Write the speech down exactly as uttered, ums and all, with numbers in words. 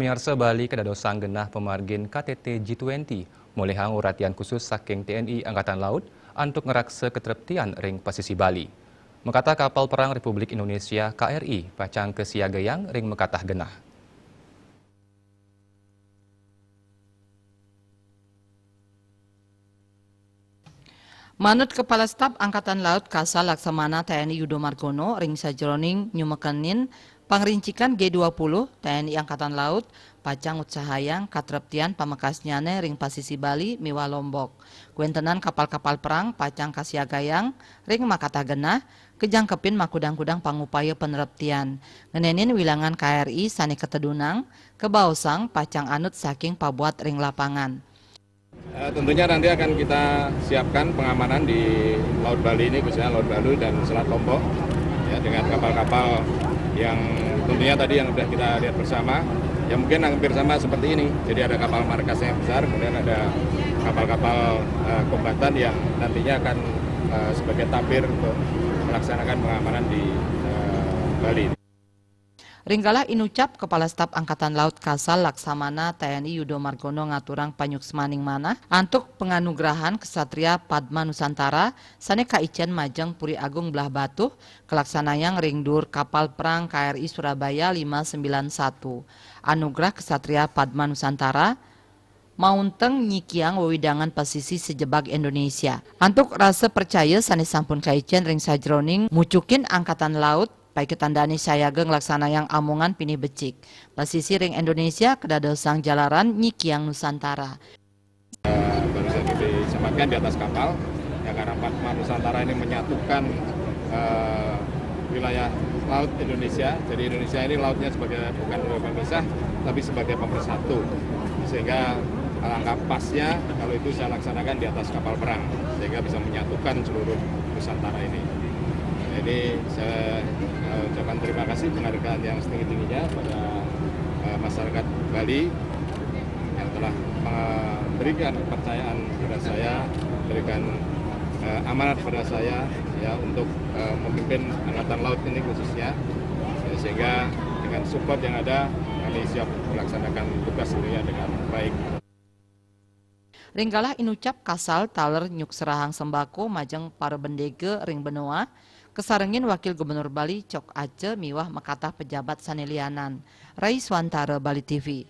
Pamiarsa, Bali kadadosang genah pamargin K T T G twenty, molihang uratian khusus saking T N I Angkatan Laut antuk ngraksa katreptian ring pasisi Bali. Makatah kapal perang Republik Indonesia, K R I, pacang kasiagayang ring makatah genah. Manut Kepala Staf Angkatan Laut Kasal Laksamana T N I Yudo Margono, ring sajeroning nyumekenin pangrincikan G dua puluh, T N I Angkatan Laut pacang ngutsahayang katreptian pamekasnyane ring pasisi Bali miwah Lombok. Kwentenan kapal-kapal perang pacang kasiagayang ring makatah genah, kajangkepin makudang-kudang pangupaya panreptian. Ngenenin wilangan K R I sane katedunang, kabaosang pacang anut saking pabuat ring lapangan. Eh, tentunya nanti akan kita siapkan pengamanan di Laut Bali ini, khususnya Laut Balu dan Selat Lombok, ya, dengan kapal-kapal yang tentunya tadi yang sudah kita lihat bersama. Ya, mungkin hampir sama seperti ini. Jadi ada kapal markasnya yang besar, kemudian ada kapal-kapal, eh, kombatan yang nantinya akan, eh, sebagai tapir untuk melaksanakan pengamanan di, eh, Bali. Ring galah inucap Kepala Staf Angkatan Laut Kasal Laksamana T N I Yudo Margono ngaturang panyuksmaning manah antuk panganugrahan Ksatria Padma Nusantara sane kaicen majeng Puri Agung Blahbatuh, kalaksanayang ring duur kapal perang K R I Surabaya lima sembilan satu. Anugerah Ksatria Padma Nusantara maunteng nyikiang wewidangan pasisi sajebag Indonesia. Antuk rasa percaya sane sampun kaicen ring sajeroning mucukin Angkatan Laut, paiketandane sayaga nglaksanayang amongan pinih becik. Pasisi ring Indonesia kadadosang jalaran nyikiang Nusantara. Eh, barusan disampaikan di atas kapal, ya, karena Padma Nusantara ini menyatukan, eh, wilayah laut Indonesia. Jadi Indonesia ini lautnya sebagai, bukan sebagai pemisah, tapi sebagai pemersatu. Sehingga alangkah pasnya kalau itu saya laksanakan di atas kapal perang, sehingga bisa menyatukan seluruh Nusantara ini. Jadi saya, eh, ucapkan terima kasih, penghargaan yang setinggi-tingginya pada, eh, masyarakat Bali yang telah memberikan kepercayaan kepada saya, memberikan, eh, amanat kepada saya, ya, untuk, eh, memimpin Angkatan Laut ini khususnya. Ya, sehingga dengan support yang ada, kami siap melaksanakan tugas tentunya dengan baik. Ring galah inucap Kasal taler nyukserahang sembako majeng para bendega ring benoa, kasarengin Wakil Gubernur Bali Cok Ace miwah makatah pejabat sane lianan. Rai Swantara, Bali T V.